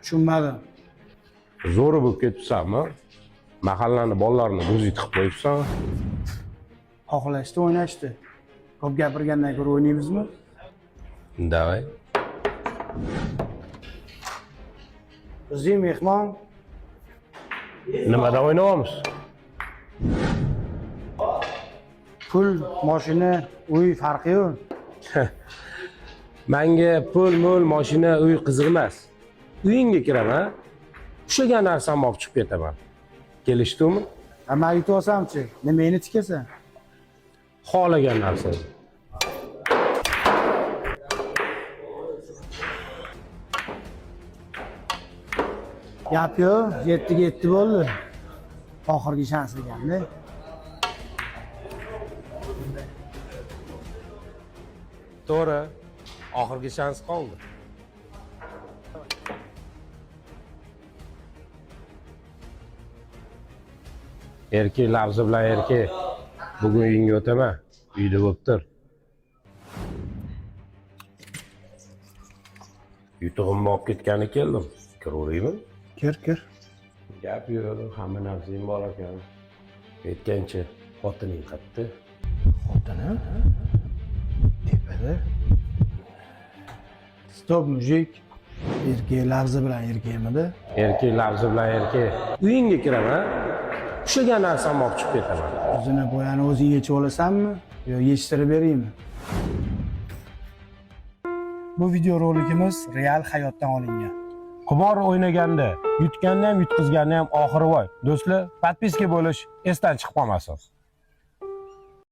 Tushunmadim. Zo'ri bo'lib ketibsanmi? Mahallani bolalarini o'zing tiqib qo'yibsan. Xohlashdi, o'ynashdi. Ko'p gapirgandan ko'ra o'ynaymizmi? Давай. O'zing mehmon. Nimada o'ynayapmiz? Pul, mashina, uy farqi yo'q. Menga pul, mo'l, mashina, uy qiziq emas. Uyingga kiraman, ushlagan narsamni olib chiqib ketaman. Kelishdingmi? Ha, man yutib olsamchi, nimangni tikasan? Xohlagan narsang. Gap yo'q, yettiga yetti bo'ldi. Oxirgi shans ekanda. To'g'ri. Oxirgi shans qoldi. Erkak lafzi bilan erkak. Bugun uyingga o'taman. Uyda bo'lib tur. Yutug'imni olib ketgani keldim. Kiraveraymi? Kir, kir. Gap yo'q, hamma narsang bor ekan. Aytgancha, xotining qayerda? Xotinim tepada. Stop, mujik. Erkak lafzi bilan erkakmidi? Erkak lafzi bilan erkak. Uyingga kiraman, ushlagan narsamni olib chiqib ketaman. O'zini boyani o'zing yechib olasanmi yo yechtirib beraymi? Bu videorolikimiz real hayotdan olingan. Qimor o'ynaganda yutganni ham yutqizganni ham oxiri voy. Do'stlar, podpiska bo'lish esdan chiqib qolmasin.